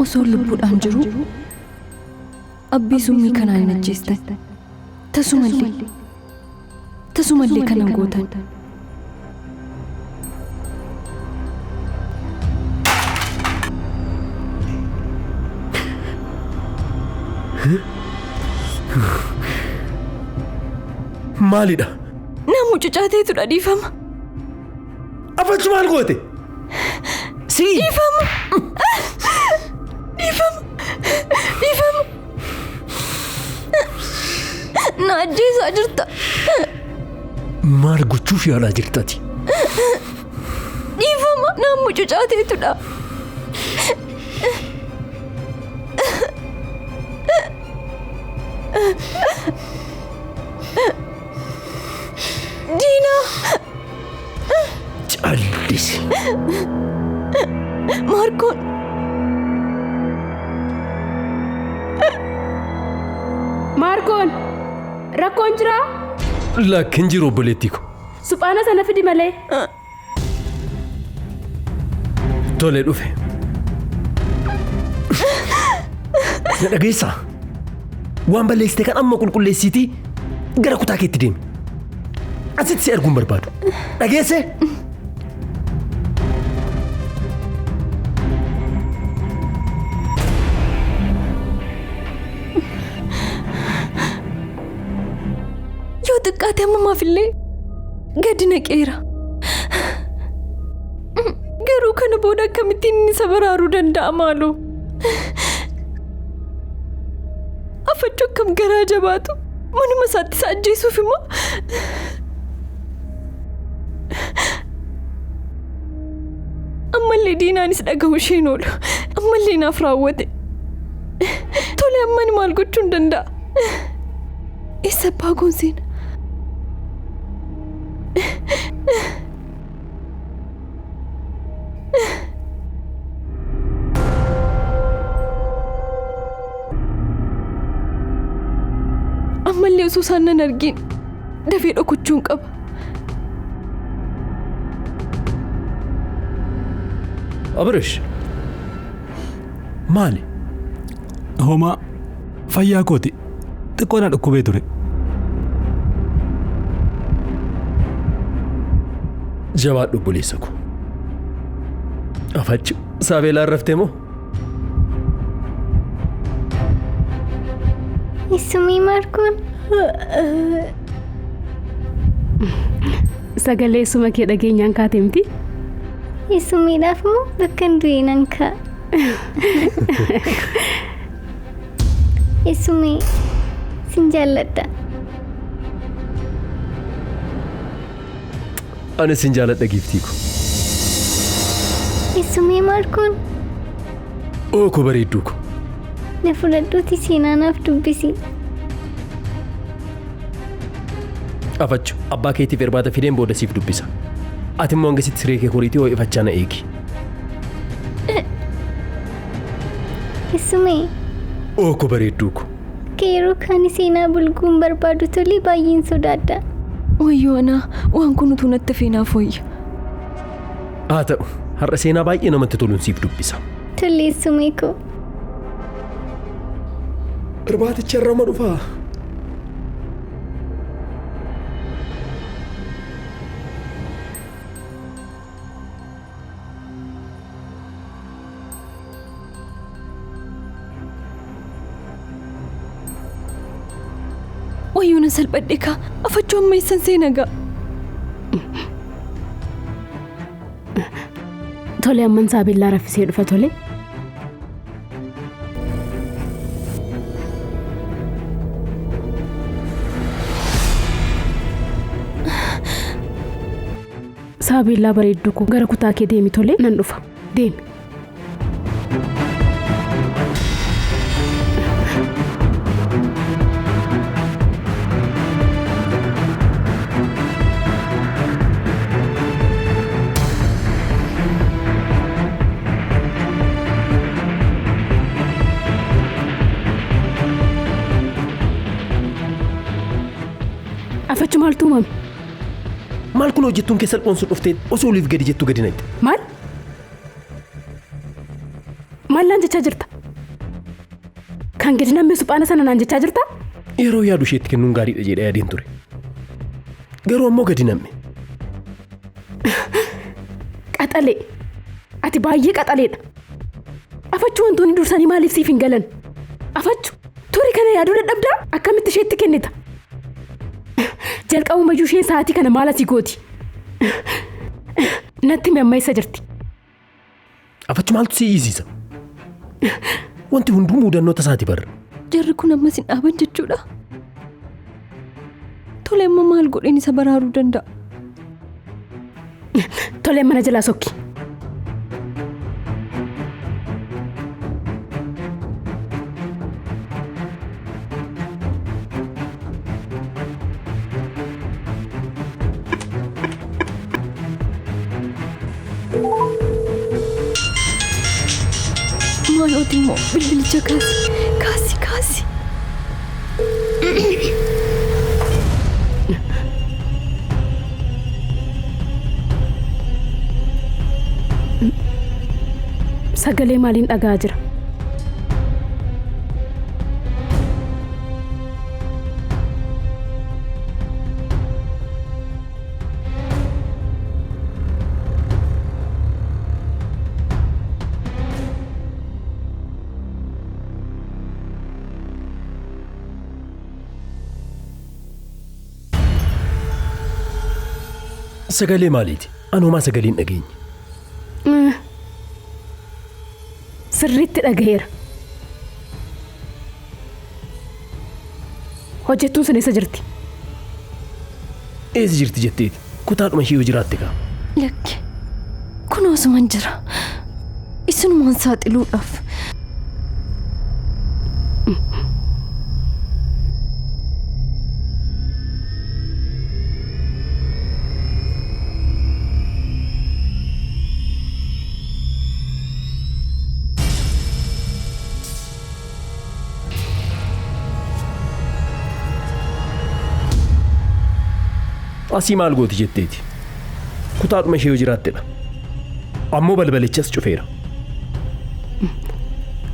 Osoo lubbuudhaan jiru abbii summii kanaan hin ajjeestan. Tasumallee tasumallee kanan gootan. Maalidha? Naa mucucaateetudha dhiifama. Afachu maal goote? Sii! Dhiifama. Dhiifama. Dhiifama. Na ajjeesaa jirta. Maal gochuuf yaalaa jirtati? Dhiifama. Naa mucucaateetudha. Diinaa. Callisi. Maarkoon. Maarkoon! Rakkoon jiraa? Lakki hin jiru obboleettii ko. Suphaana sana fidi malee. Tole dhufe. Na dhageessaa? Waan balleessite kan amma qulqulleessiitii gara kutaa keetti deemi. Asitti si arguun barbaadu. Dhageessee? Yoo xiqqaate ammumaaf illee gadi naqeera. Garuu kana booda akkamittiin inni isa baraaruu danda'a maaloo? Afachuu akkam garaa jabaatu manuma isaatti isa ajjeesuuf immoo. Ammallee diinaanis dhaga'u isheen oolu. Ammallee naaf raawwate. Tole amma ani maal gochuun danda'a? Eessa abbaa koon seena? Ammallee osoo isaan nan argin dafee dhokachuun qaba. Abiresh. Maali? Homaa fayyaa kooti. Xiqqoo na dhukkubee ture. Jabaadhu obboleessa ko. Afachi saabeelaan raftee moo? Isumii Maarkoon. Sagalee suma kee dhageenyaan kaate miti? Isumiidhaaf moo bakka hin du'e nan ka'a. Isumii sin jaalladha. Ani sin jaaladha giiftii ko. Isumii Maarkoon Oo ko bareedduu ko. na fudhadhuuti seenaa naaf dubbisi. Afachu abbaa keetiif irbaata fideen booda siif dubbisa. Ati immoo hangasitti siree kee horiitii ho'ifachaa na eegi. Isumii Oo ko bareedduu ko. akka yeroo kaani seenaa bulguun barbaadu tolee baay'een sodaadha. Wayyoo anaa waan kun utuu natti hafee naaf wayya. Haa ta'u har'a seenaa baay'ee namatti toluun siif dubbisa. Tolee isumii koo. Irbaaticha irra ma dhufaa? Wayyoo nan salphadhe kaa afachuu amma eessan seena gaa? Tole amman saabillaa raffisee dhufa tole. Saabillaa bareedduu koo gara kutaa kee deemi tole nan dhufa. Deemi. Afachu maaltu uumame? Maal kun hojjettuun kee salphoon sun dhuftee osoo oliif gadi jettu gadi naqxe. Maal? Maal naan jechaa jirta? Kan gadi namni suphaana sana naan jechaa jirta? Yeroo yaadu isheetti kennuun gaariidha jedhee yaadeen ture. Garuu ammoo gadi namme. Qaxalee. Ati baay'ee qaxaleedha. Afachuu wantoonni dursanii maaliif siif hin galan? Afachu turi kana yaaduu dadhabdaa akkamitti isheetti kennita? Jalqabumayyuu isheen sa'aatii kana maal asii gooti? Natti himi amma eessa jirti? Afachu maaltu si iyyisiisa? Wanti hunduu muudannoo tasaati barra. Jarri kun ammas hin dhaaban jechuudha. Tole amma maal godheen isa baraaruu danda'a? Tole mana jalaa sokki. Maalooti immoo bilbilicha kaasi. Kaasi kaasi. Sagalee maaliin dhaga'aa jira? Sagalee maaliiti? Anumaa sagalee hin dhageenye. Sirriitti dhagaheera. Hojjettuun sun eessa jirti? Eessa jirti jetteeti? Kutaadhuma ishee yoo jiraatte kaa. Lakki. Kun osuman jira. Isinumaan saaxiluudhaaf. Asii maal gooti jetteeti? Kutaadhuma ishee yoo jiraattedha. Ammoo balbalichas cufeera.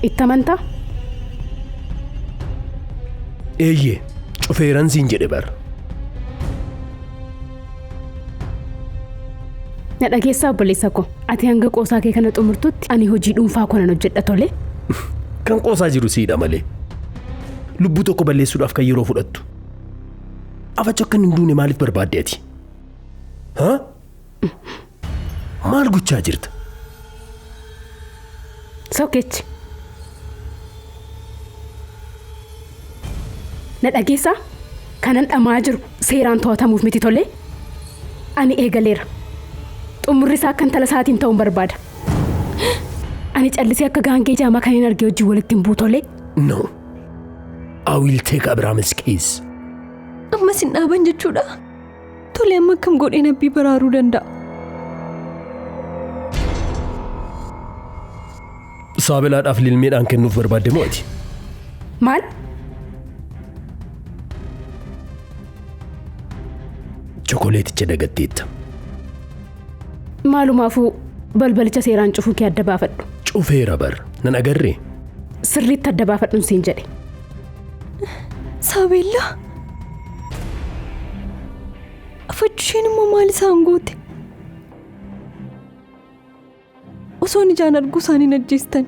Itti amantaa? Eeyyee, cufeeran siin jedhe bara. Na dhageessaa obboleessa koo. Ati hanga qoosaa kee kana xumurtutti ani hojii dhuunfaa koo nan hojjedha tole. Kan qoosaa jiru siidha malee. Lubbuu tokko balleessuudhaaf kan yeroo fudhattu. Afachu akka inni hin duune maaliif barbaadde ati? Haa? Maal gochaa jirta? Sokkechi. Na dhageessaa? Kanan dhamaa jiru seeraan to'atamuuf miti tole. Ani eegaleera. Xumurri isaa akka intala isaatiin ta'uun barbaada. Ani callisee akka gaangee jaamaa kan hin arge wajjin walitti hin bu'u tole. No. I will take Abraham's case. Ammas hin dhaaban jechuudha. Tole amma akkam godheen abbii baraaruu danda'a? Saabilaadhaaf lilmeedhaan kennuuf barbaadde moo ati? Maal? Chokoleeticha dagatteetta. Maalumaafuu balbalicha seeraan cufuu kee adda baafadhu. Cufeera bar. Nan agarree? Sirriitti adda baafadhuun siin jedhe. Saabeellaa. Afachu isheen immoo maal isaan goote? Osoon ijaan arguu isaanii ajjeestan.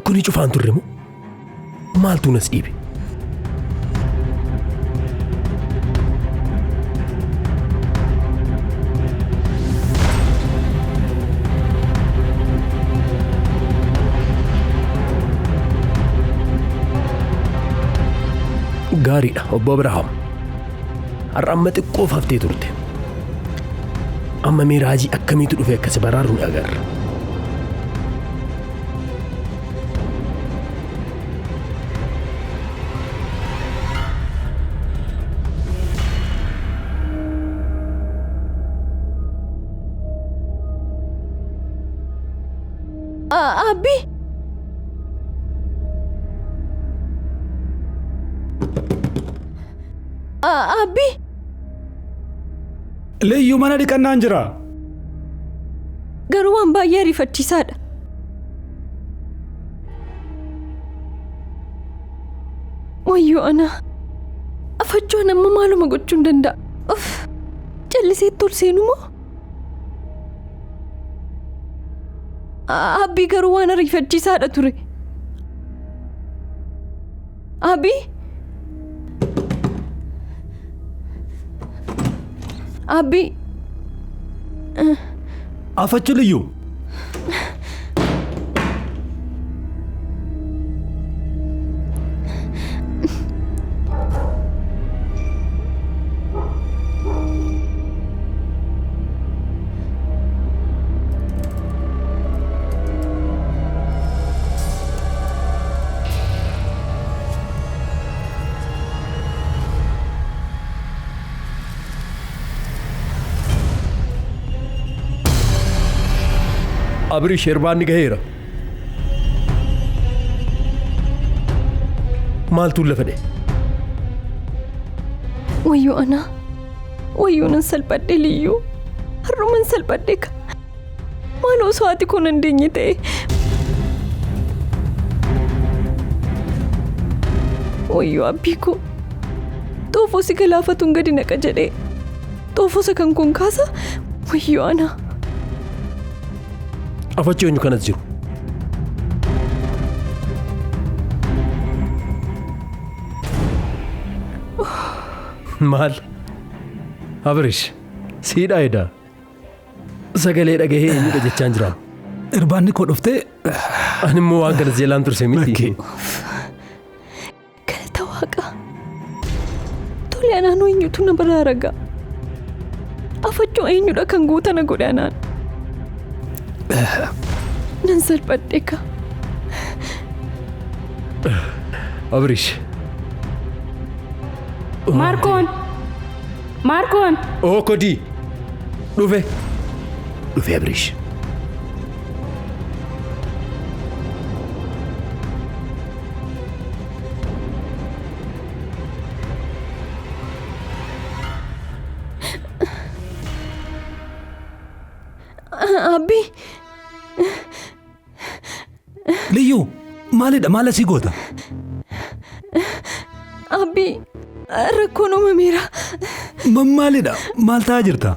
Kuni cufaan turre moo? Maaltu nas dhiibe? Gaariidha obbo Abrahaam. Har'a amma xiqqoof haftee turte. Amma mee raajii akkamiitu dhufe akka si baraaru ni agarra. Abbi! Abbi! Liyyuu mana dhiqannaan jira. Garuu waan baay'ee ariifachiisaadha. Wayyoo ana. Afachuun amma maaluma gochuu hin danda'a. Uff! Calliseetti ol seenu moo? Abbi garuu waan ariifachiisaadha ture. Abbi! Abbi! Afachu Liyyuu. Abrish irbaanni gaheera. Maaltu lafa dha'e? Wayyoo ana. Wayyoo nan salphadhe Liyyuu. Har'uman salphadhe ka. Maal osoo haati koo nan deenye ta'e. Wayyoo abbii koo. Xoofoo si galaafatuun gadi naqa jedhee. Xoofoo isa kan kun kaasa. Wayyoo ana. Afachi eenyu kanas jiru? Maal? Abrish, siidhaa edaa. Sagalee dhagahee eenyudha jechaan jiraam. Irbaanni koo dhuftee. Ani immoo waan kanas jalaan turse miti. Galata Waaqaa. Tole anaan eenyutu na biraa ragaa? Afachuu eenyudha kan goota na godhe anaan? Nan salphadhe ka. Abrish. Maarkoon! Maarkoon! Oo kodii! Dhufe! Dhufe Abrish. Abbi! Liyyuu maalidha maal asii goota? Abbi rakkoon uumameera. Maalidha maal ta'aa jirta?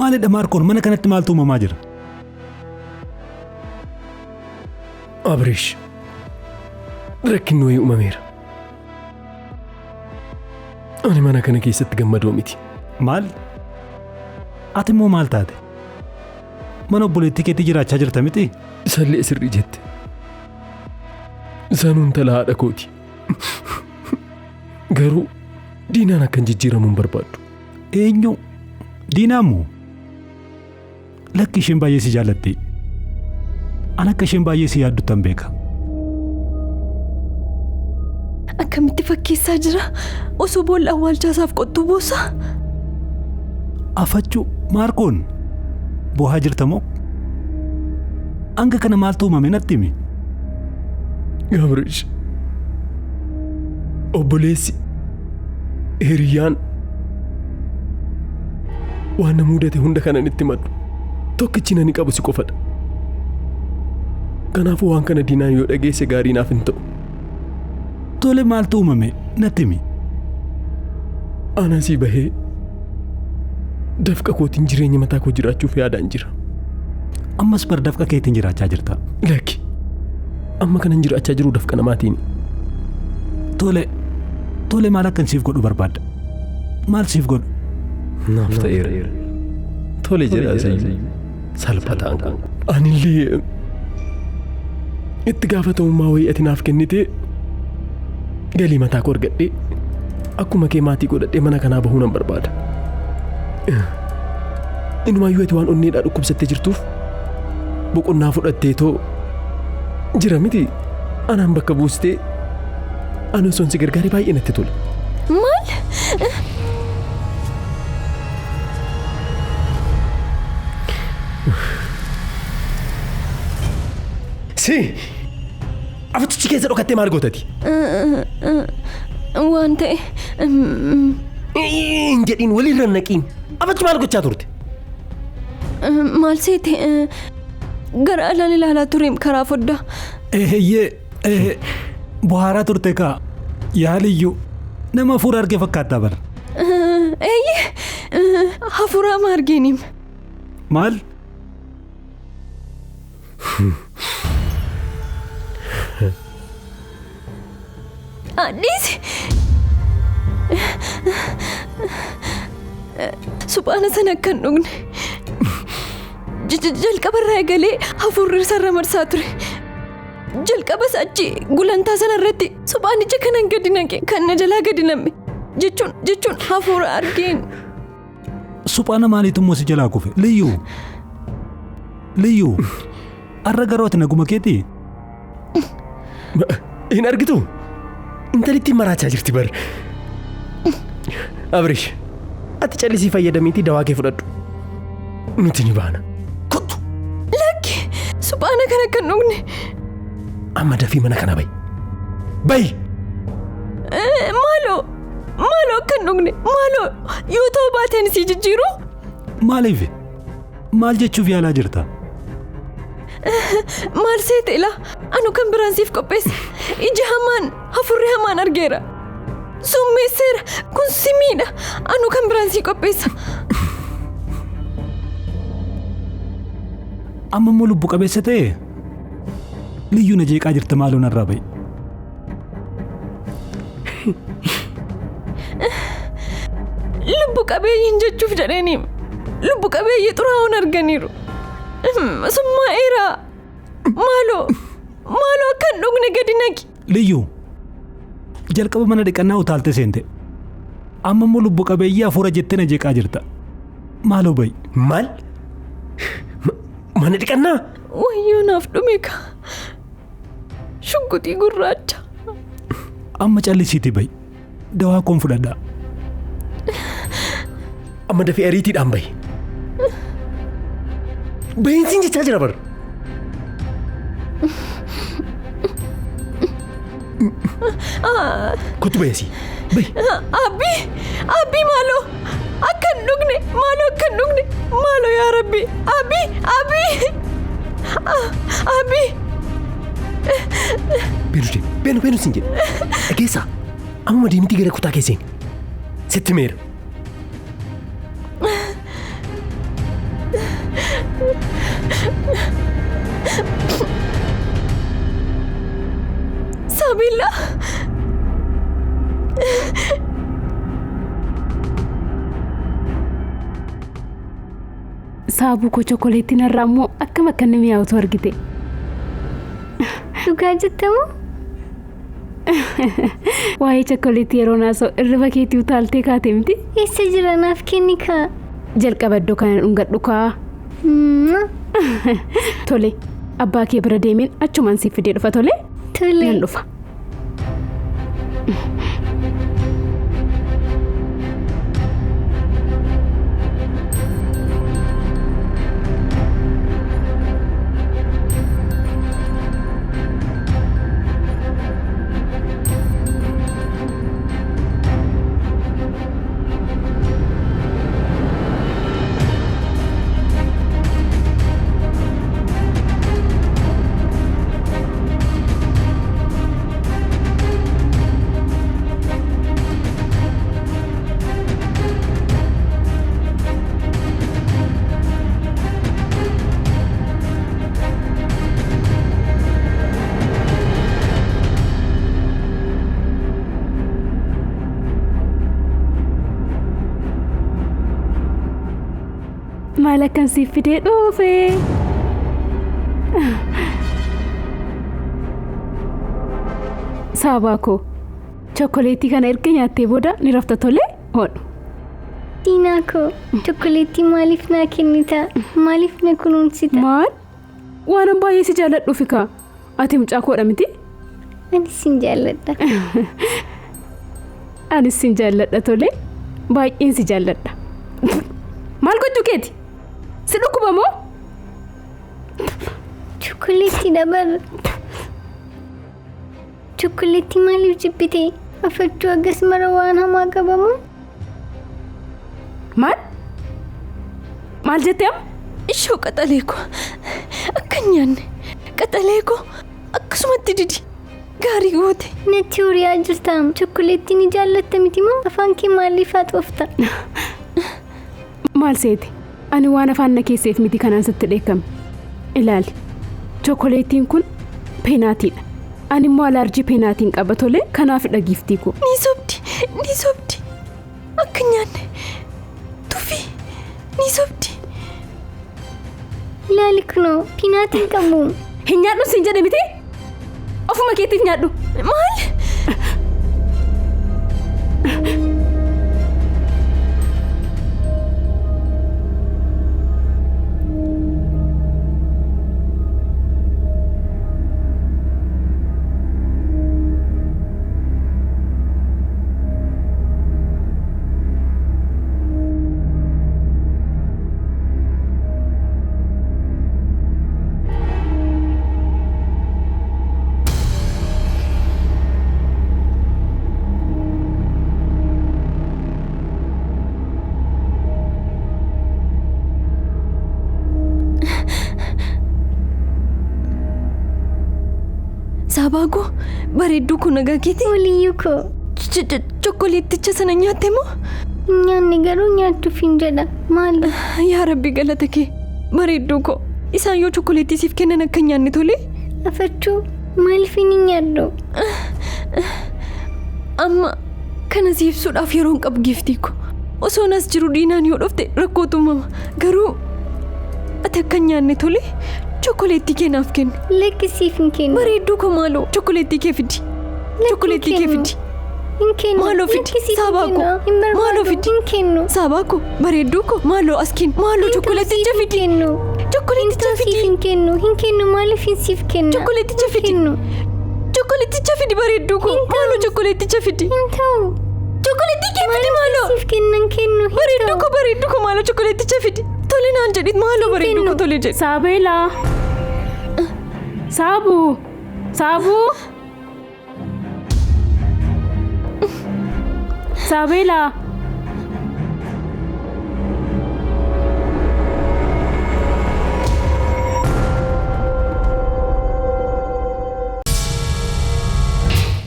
Maalidha Maarkoon mana kanatti maaltu uumamaa jira? Abrish. Rakkinni wayii uumameera. Ani mana kana keessatti gammadoo miti. Maal? Ati immoo maal taate? Mana obboleettii keetti jiraachaa jirta miti? Isallee sirrii jette. Isaanuun intala haadha kooti. Garuu diinaan akkan jijjiiramu hin barbaaddu. Eenyu? Diinaan moo? Lakki isheen baay'ee si jaallatti. Ani akka isheen baay'ee si yaadduttan beeka. Akkamitti fakkeessaa jira? Osoo boolla awwaalchaa isaaf qottuu boosa? Afachuu Maarkoon boohaa jirta moo? Hanga kana maaltu uumame natti himi? Abrish. Obboleessi hiriyyaan waan na mudate hunda kanan itti maddu tokkichi nani qabu si qofadha. Kanaafuu waan kana diinaan yoo dhageesse gaarii naaf hin ta'u. Tole maaltu uumame natti himi. Anasii bahee dafqa kootiin jireenya mataa koo jiraachuuf yaadaan jira. Ammas bar dafqa keetiin jiraachaa jirta. Lakki amma kanan jiraachaa jiru dafqa namaatiin. Tole tole maal akkan siif godhu barbaadda? Maal siif godhu? Naaf ta'eera. Tole jedha isayyuu salphataan kun. Anillee itti gaafatamummaa wayii ati naaf kennitee galii mataa koo argadhee akkuma kee maatii godhadhee mana kanaa bahuu nan barbaada. Inumaayyuu ati waan onneedhaa dhukkubsattee jirtuuf boqonnaa fudhattee too jira miti anaan bakka buustee ani osoon si gargaaree baay'ee natti tola. Maal? Si afichi keessa dhokattee maal gootati? Waan ta'e Hin jedhiin walirra hin naqiin. Afichi maal gochaa turte? Maal seete gara alaan ilaalaa tureem karaa foddaa. Eeyyee bohaaraa turte kaa yaaliyyuu nama hafuura arge fakkaattaa bara. Eeyyee hafuura ama argeenim. Maal? Dhiisi. Suphaana sana akka hin dhugne. Jalqaba irraa eegalee hafuurri isarra marsaa ture. Jalqabas achi gulantaa sana irratti suphaanicha kanan gadi naqe kan na jalaa gadi namme jechuun hafuura argeen. Suphaana maaliitu immoo si jalaa kufe? Liyyuu! Liyyuu! Arra garuu ati naguma keetii? Hin argitu? Intalittiin maraachaa jirti bar. Abrish, ati callisii fayyadamiitii dawaa kee fudhadhu. Nuti ni baana. Kottu! Lakki! Suphaana kana akka hin dhugne. Amma dafii mana kana bahi. Bahi! Maaloo! Maaloo akka hin dhugne! Maaloo! Yoo ta'u baateen si jijjiiru? Maaliif? Maal jechuuf yaalaa jirta? Maal seete ilaa? Anu kan biraan siif qopheesse. Iji hamaan, hafuurri hamaan argeera. Summeesseera. Kun si miidha. Anu kan biraan sii qopheessa. Amma immoo lubbu qabeessa ta'e liyyuu na jeeqaa jirta maaloo narraa bahi. Lubbu qabeeyyiin jechuuf jedhanii lubbu qabeeyyii xuraa'oon arganiiru. Summaa'eera. Maaloo maaloo akka hin dhugne gadi naqi. Liyyuu jalqaba mana dhiqannaa utaaltee seente. Amma immoo lubbu qabeeyyii hafuura jettee na jeeqaa jirta. Maaloo bahi. Maal? Mana dhiqannaa? Wayyoo naaf dhume kaa. Shugguxii gurraacha. Amma callisiitii bahi. Dawaa koon fudhadhaa. Amma dafee ariitiidhaan bahi. Bahiinsiin jechaa jira bar. Kottu bahi asii. Bahi. Abbii! Abbii maaloo! Akka hin dhugne! Maaloo akka hin dhugne! Maaloo yaa Rabbi! Abbii! Abbii! Abbii! Beenu deemi. Beenu beenu siin jedhe. Dhageessaa. Amma deemitii gara kutaa kee seeni. Sitti meera. Saabilla! Saabuu koo chokoleettiin har'aa immoo akkam akka inni mi'aawutu argite. Dhugaa jettamoo? Waa'ee chokoleettii yeroo naasa'u irriba keetii utaaltee kaate miti? Eessa jira naaf kenni kaa? Jalqaba iddoo kana dhungadhu kaa. Tole abbaa kee bira deemeen achumaan siif fidee dhufa tole? Tole. Nan dhufa. Maal akkan siif fidee dhufe? Saabaa koo, chokkoleettii kana erga nyaattee booda ni rafta tolee? Hodhu. Diinaa koo, chokkoleettii maaliif naa kennita? Maaliif na kunuunsita? Maal? Waanan baay'ee si jaalladhuufi kaa. Ati mucaa koodha miti? Anis sin jaalladha. Anis sin jaalladha tolee. Baay'een si jaalladha. Maal gochuu keeti? Si dhukkuba moo? Chokkoleettii dabar. Chokkoleettii maaliif jibbite? Afachuu akkas mara waan hamaa qabamu? Maal? Maal jettee amma? Ishoo qaxalee koo akka hin nyaanne qaxalee koo akkasumatti didi gaarii goote. Natti huriyaa jirtaam. Chokkoleettii ni jaallatta miti moo? Afaan kee maaliif haxoofta? Maal seete? Ani waan afaan na keesseef miti kanaan sitti dheekkame. Ilaali, chokkoleettiin kun peenaatiidha. Ani immoo alaarjii peenaatiin qaba tolee kanaafidha giiftii koo. Ni sobdi, ni sobdi. Akka hin nyaanne tuffii ni sobdi. Ilaali kunoo piinaatiin qabu. Hin nyaadhu siin jedhe miti? Ofuma keetiif nyaadhu. Maal? Saabaa koo bareedduu kun nagaa keeti? Waliyyuu koo. Chokkoleetticha sana nyaatte moo? Hin nyaanne garuu nyaachuuf hin jedha. Maal? Yaa Rabbi galata kee bareedduu koo isaan yoo chokkoleettii siif kennan akka hin nyaanne tolee? Afachuu maaliif hin nyaadhu? Amma kana si ibsuudhaaf yeroo hin qabu giiftii koo. Osoon as jiru diinaan yoo dhufte rakkootu uumama. Garuu ati akka hin nyaanne tolee? Chokkoleettii kee naaf kenni. Lakki siif hin kennu. Bareedduu koo maaloo chokkoleettii kee fidi. Chokkoleettii kee fidi. Hin kennu. Maaloo fidi. Lakki siif hin Saabaa koo. kennu. Hin Maaloo barbaadu. fidi. Hin kennu. Saabaa koo bareedduu koo maaloo as kenni. Maaloo chokkoleetticha Hin fidi. kennu. Chokkoleetticha Siif fidi. hin kennu. Hin kennu maaliif hin siif kenna? Chokkoleetticha Hin fidi. kennu. Chokkoleetticha fidi bareedduu koo. Maaloo chokkoleetticha fidi. Hin ta'u. Chokkoleettii kee fidi maaloo. Siif kenna hin kennu. Hin Bareedduu ta'u. koo bareedduu koo maaloo chokkoleetticha fidi. Tole naan jedhi maaloo bareedduu koo tole jedhi. Saabeelaa. Saabuu. Saabuu. Saabeelaa.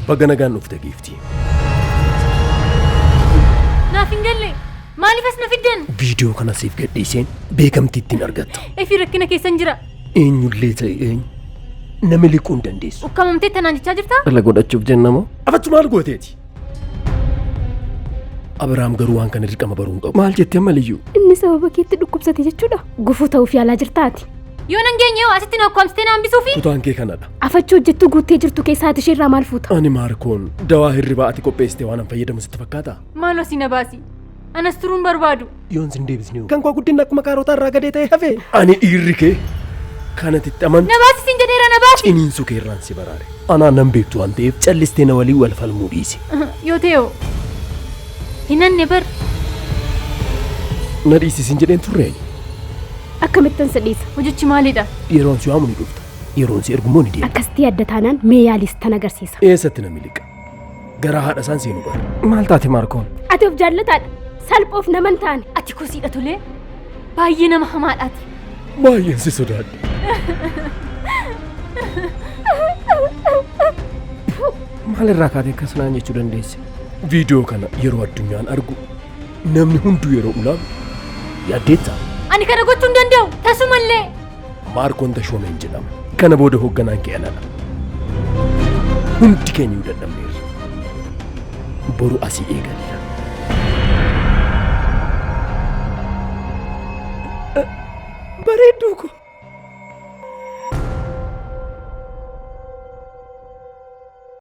Baga nagaan dhufte giiftii. Naaf hin galle. Maaliif as na fiddan? Viidiyoo kana siif gadhiiseen beekamtii ittiin argatta. Efii rakkina keessan jira. Eenyullee ta'e eenyu nama liquu hin dandeessu. Ukkaamamtee tanaan jechaa jirtaa? Dhala godhachuuf jenna moo? Afachu maal gooteeti? Abiraam garuu waan kana dirqama baruu hin qabu. Maal jettee ammaliyyu? Inni sababa keetti dhukkubsate jechuudha. Gufuu ta'uuf yaalaa jirtaati. Yoo nan geenye hoo asitti na ukkaamsitee na hambisuufi? Kutaan kee kanadha. Afachuu hojjettuu guuttee jirtu keessaa ati isheerraa maal fuuta? Ani Maarkoon dawaa hirribaa ati qopheessite waan an fayyadamu sitti fakkaataa? Maaloo si na baasi. Anas turuun barbaadu. Yoon sin deebisne hoo? Kan koo guddinni akkuma kaarotaa irraa gadee ta'e hafe. Ani dhiirri kee kanatti itti amantu Na baasi siin jedheera na baasi. ciniinsuu kee irraan si baraare. Anaan nan beektu waan ta'eef callistee na waliin wal falmuu dhiisi. Yoo ta'e hoo? Hin hanne bar. Na dhiisi sin jedheen turre. Akkamittan si dhiisa? Hojichi maalidha? Yeroon si waamu ni dhufta. Yeroon si ergu immoo ni deemta. Akkasitti adda taanaan mee yaalis tan agarsiisa. Eessatti na miliqa? Garaa haadha isaan seenu bara. Maal taate Maarkoon? Ati of jaallataadha. Salphoof nama hin taane. Ati kosiidha tolee. Baay'ee nama hamaadhaati. Baay'een si sodaadhe. Maalirraa kaatee akkas naan jechuu dandeesse? Viidiyoo kana yeroo addunyaan argu namni hunduu yeroo ulaamu yaaddeetta. Ani kana gochuu hin danda'u. Tasumallee. Maarkoon Tashoomeen jedhama. Kana booda hoogganaan kee anadha. Hundi keenya iyyuu dadhabneerra. Boru asii eegalla.